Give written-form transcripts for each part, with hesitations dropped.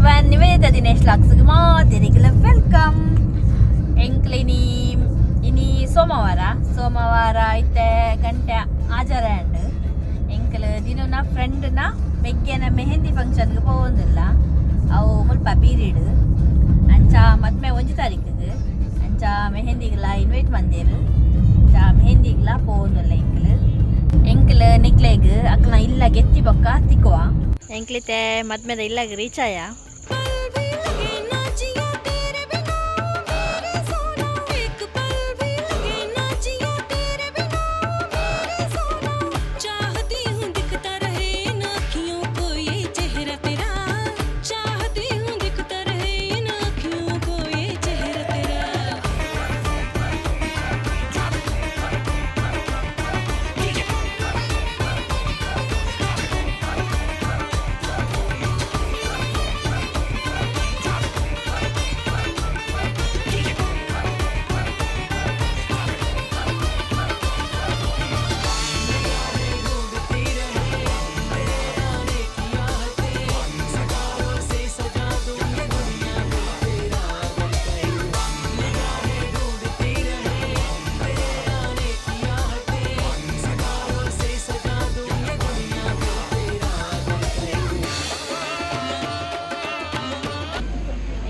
Everyone, Nivedita Dinesh vlogs ಮಾತೆರೆಗ್ಲ welcome. ಎಂಕ್ಲಿನಿ ಇನಿ ಸೋಮವಾರ, ಸೋಮವಾರ ಇತ್ತೆ ಗಂಟೆ ಆಜರ ಅಂಡ್ ಎಂಕ್ಲು ದಿನನ ಫ್ರೆಂಡ್ನ ಮೆಗ್ಗೆನ ಮೆಹಂದಿ ಫಂಕ್ಷನ್ಗೆ ಪೋವೊಂದಿಲ್ಲ. ಅವು ಮುಲ್ಪ ಪೀರಿಯಡ್ ಅಂಚ ಮದ್ಮೆ 1 ತಾರೀಕಿಗೆ. ಅಂಚ ಮೆಹಂದಿಗ್ಲ ಇನ್ವೈಟ್ ಮಂದೇರು. ಅಂಚ ಮೆಹಂದಿಗ್ಲ ಪೋವೊಂದಿಲ್ಲ ಎಂಕ್ಲು. ಎಂಕ್ಲು ನಿಕ್ಲೆಗ್ ಅಕ್ಲ ಇಲ್ಲ ಗೆತ್ತಿ ಬೊಕ್ಕ ತಿಕ್ಕುವ. ಎಂಕ್ಲಿತೆ ಮದ್ಮೆದ ಇಲ್ಲಾಗ ರೀಚ್ ಆಯ. भी लगे ना जिया तेरे बिना मेरे सोना, एक पल भी लगे ना जिया तेरे बिना मेरे सोना। चाहती हूँ दिखता रहे इन अखियों को ये चेहरा तेरा, चाहती हूँ दिखता रहे इन अखियों को ये चेहरा तेरा।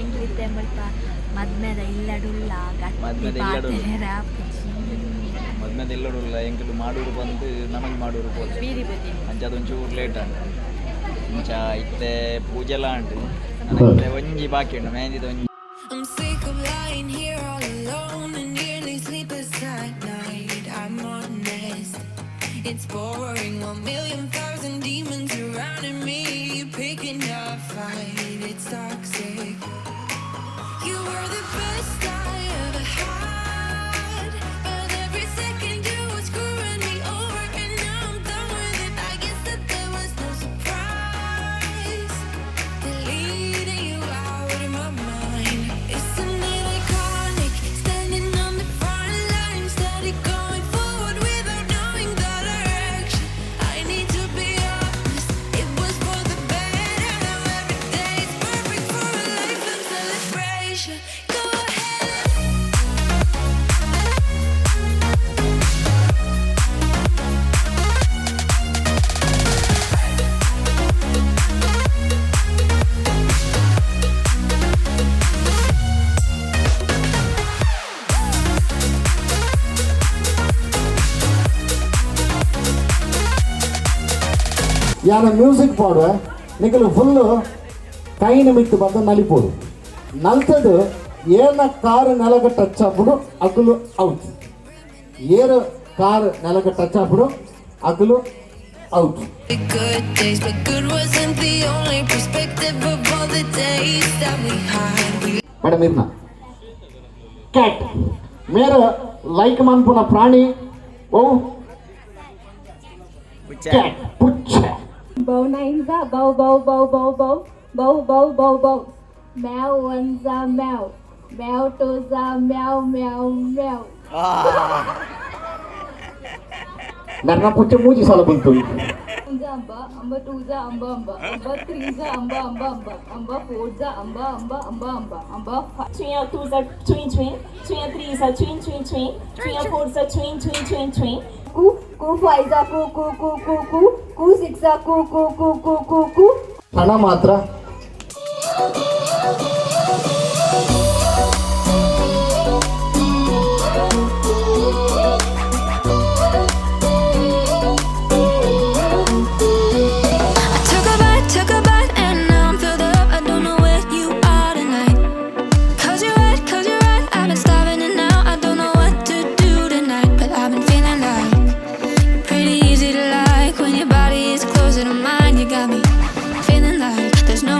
ಎಂಕ್ಲಿತ್ತೆ ಮುಲ್ಪ ಮದ್ಮೆದ ಇಲ್ಲಡುಲ್ಲ ಗಟ್ಟಿ. ಮದ್ಮೆದ ಇಲ್ಲಡುಲ್ಲ. ಪಾತೆರ ಆಪುಜಿ. ಮದ್ಮೆದ ಇಲ್ಲಡುಲ್ಲ. ಎಂಕುಲು ಮಾಡೂರು ಬಂದು ನಮಗೆ ಮಾಡೂರು ಪೋದು. ಬೀರಿ ಬದಿ. ಅಂಚ ಅದೊಂಚೂರು ಲೇಟ್ ಆಂಡ್. ಅಂಚ ಇತ್ತೆ ಪೂಜೆಲ ಉಂಟು. ಇತ್ತೆ ಒಂಜಿ ಬಾಕಿ ಉಂಟು, ಮೆಹಂದಿದ ಒಂಜಿ. I'm sick of lying here all alone and nearly sleepless at night. I'm honest, it's boring. 1 million thousand demons surrounding me, picking a fight. It's toxic. You were the best I ever had, but every second you were screwing me over, and now I'm done with it. I guess that there was no surprise deleting you out of my mind. Isn't it iconic? Standing on the front line, steady going forward without knowing the direction. I need to be honest, it was for the better. Now every day is perfect for a lifelong celebration. Go ahead. ಯಾನ music ಪಾಡುವೆ, ನಿಕಲು full ಕೈನ ಮಿತ್ತು ಬಂದು ನಲಿಪೋಡು. ನಲ್ತದು ಏನ ಕಾರು ನೆಲಗ ಟಚ್ ಆಪುಡು, ಅಗುಲು ಔಟ್. ಏರು ಕಾರು ನೆಲಗ ಟಚ್ ಆಪುಡು, ಅಗುಲು out. The good days, but good wasn't the only perspective of all the days that we had. We madam, ಇರ್ನ ಕ್ಯಾಟ್ ಮೇರ ಲೈಕ್ ಮನ್ಪುನ ಪ್ರಾಣಿ ಓ? Cat, ಪುಚ್ಚ. Bow nine za bow bow bow bow bow bow bow bow bow. Meow one za meow. Meow two za meow meow meow. ನನ್ನ ಪುಚ್ಚ ಮೂಜಿ ಸಲ ಬಂತು. One za amba, amba two za amba amba, amba three za amba amba amba, amba four za amba amba amba amba, amba five. Twin two za twin twin, twin three za twin twin twin, twin four za twin twin twin twin. Ku ku five za ku ku ku ku ku, ku six za ku ku ku ku ku ku. ಹಣ ಮಾತ್ರ. I took a bite, and now I'm filled up. I don't know where you are tonight. Cause you're right, cause you're right. I've been starving and now I don't know what to do tonight. But I've been feeling like you're pretty easy to like when your body is closer to mine. You got me feeling like there's no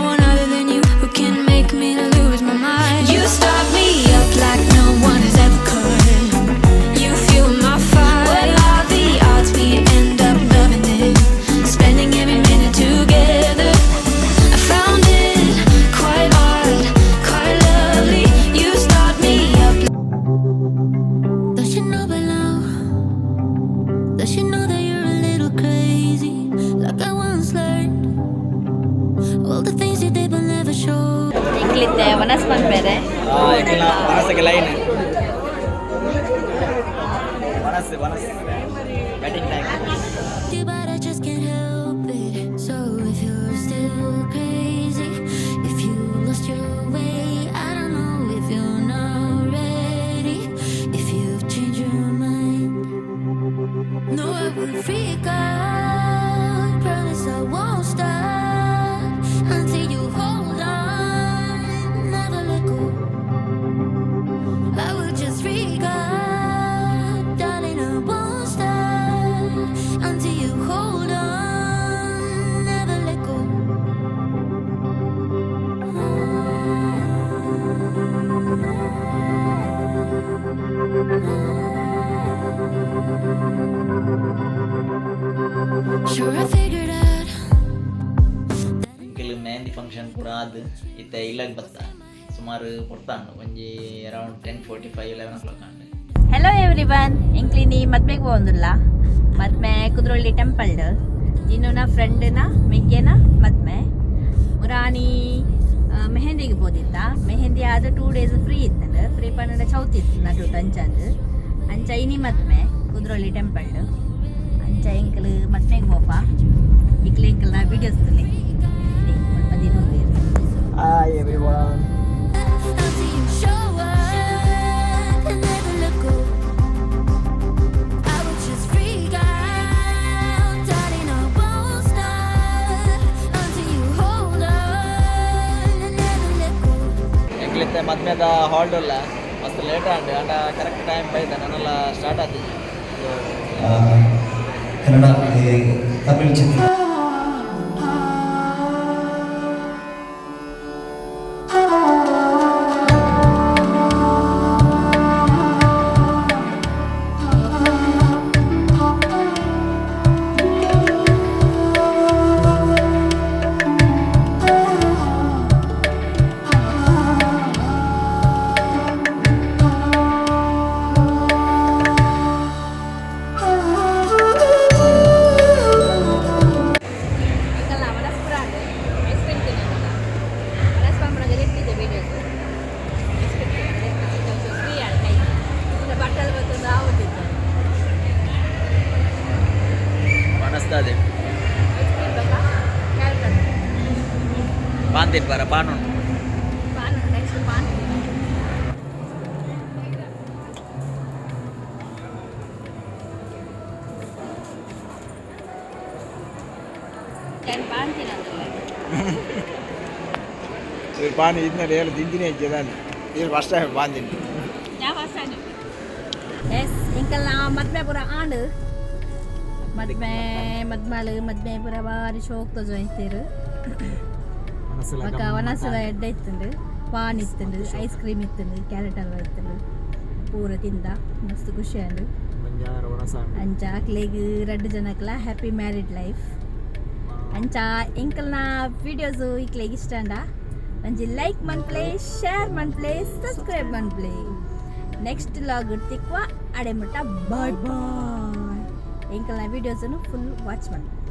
people never show. ಎಂಕ್ಲಿತ್ತೆ ವನಸ್ ಪನ್ಪೇರೆ. ಮನಸ್ಸಿಗೆ line ಮನಸ್ಸು ಮನಸ್ಸು batting time. You, but I just can't help it. So if you're still crazy, if you lost your way, I don't know if you're not ready, if you've changed your mind. No, I will freak out. Promise I won't stop until you hold on, never let go. I will just freak out, darling. I won't stop until you hold on, never let go. Sure, I figured out. ಎಂಕುಲು mehndi function ಪೂರ ಆದ್ ಇತ್ತೆ ಇಲ್ಲಗ್ ಬತ್ತ. ಸುಮಾರು ಪೊರ್ತಾಂಡು, ಒಂಜಿ around 10:45, 11 o'clock and. Hello everyone, ಎಂಕ್ಲಿನಿ ಮದ್ಮೆಗೆ ಪೋವೊಂದುಲ್ಲ. ಮದ್ಮೆ ಕುದ್ರೊಳ್ಳಿ temple. ಜಿನ್ನುನ ಫ್ರೆಂಡ್ನ ಮೆಗ್ಗೆನ ಮದ್ಮೆ. ಮುರಾನಿ ಮೆಹಂದಿಗೆ ಪೋದಿತ್ತ. ಮೆಹಂದಿ ಆದ 2 ಡೇಸ್ ಫ್ರೀ ಇತ್ತಂಡು. ಫ್ರೀ ಪನ್ನಡ ಚೌತಿ ಇತ್ತು ನಡು ಅಂಚಂದು. ಅಂಚ ಇನಿ ಮದ್ಮೆ ಕುದ್ರೊಳ್ಳಿ ಟೆಂಪಲ್. ಅಂಚ ಎಂಕಲ್ ಮದ್ಮೆಗೆ ಪೋಪ. ಇಕ್ಲೆ ಎಂಕಲ್ನ ವೀಡಿಯೋಸ್ ತುಲೆ ಮುಲ್ಪ ದಿನ. Hi everyone. Until you show up and never let go. I will just freak out, darling. I won't stop until you hold on and never let go. ಎಂಕ್ಲಿತ್ತೆ ಮದ್ಮೆದ halt ಉಲ್ಲ. ಮಸ್ತ್ late and and correct time ಬೈದ ನನ್ನೆಲ್ಲ start ಆತಿಜಿ. Kannada Tamil ಚಿತ್ರ. ಎಂಕಲ್ನ ವನಸ್ಪುರ ice cream ತಿನ್ನೋದಲ್ಲ. ವನಸ್ ಪಂಪನಾಗ ಇಟ್ಟಿದ್ದೆ videos. Ice cream ತಿನ್ನೋದು free add ಕೈ ಬಟ್ಟಲ್ ಬತ್ತೊಂದು ಆವತ್ತಿತ್ತು. ಮನಸ್ತಾದೆ. Ice cream ಬೇಕಾ? ಕ್ಯಾರೆಟ್. ಪಾನ್ ತಿನ್ಪಾರ? ಪಾನ್ ಉಂಟು. PAN, next PAN. PAN ತಿನ್ನೋದಿಲ್ಲ. ಪಾನ್ ಇದನ್ನೆಲ್ಲ ಹೇಳಿ ತಿಂತೀನಿ ಇದ್ದಾನೆ. ಇದು first time PAN ತಿಂತೀನಿ. ಎಸ್, ಇಂಕಲ್ನ ಮದ್ಮೆ ಪೂರ ಆಂಡ್. ಮದ್ಮೆ ಮದ್ಮಾಲು ಮದ್ಮೆ ಪೂರ ಬಾರಿ ಶೋಕ್ ತೋಜೊಂದಿತ್ತೆರ್. ಬೊಕ ವನಸುಲ ಎಡ್ಡೆ ಇತ್ತುಂಡು. ಪಾನ್ ಇತ್ತುಂಡು, ಐಸ್ ಕ್ರೀಮ್ ಇತ್ತುಂಡು, ಕ್ಯಾರೆಟ್ ಹಲ್ವ ಇತ್ತುಂಡು. ಪೂರ ತಿಂದ, ಮಸ್ತ್ ಖುಷಿ ಆಂಡ್. ಅಂಚ ಅಕ್ಲೆಗ್ ರಡ್ಡ್ ಜನಕ್ಲ happy married life. ಅಂಚ ಎಂಕಲ್ನ ವೀಡಿಯೋಸ್ ಇಕ್ಲೆಗ್ ಇಷ್ಟ ಅಂಡ ಒಂಜಿ ಲೈಕ್ ಮನ್ಪ್ಲೆ, ಶೇರ್ ಮನ್ಪ್ಲೆ, ಸಬ್ಸ್ಕ್ರೈಬ್ ಮನ್ಪ್ಲೆ. ನೆಕ್ಸ್ಟ್ ವ್ಲಾಗ್ ತಿಕ್ವ, ಅಡೆ ಮುಟ್ಟ ಬಾಯ್ ಬಾಯ್. ಎಂಕಲ್ನ ವೀಡಿಯೋಸನ್ನು ಫುಲ್ ವಾಚ್ ಮನ್ಪು.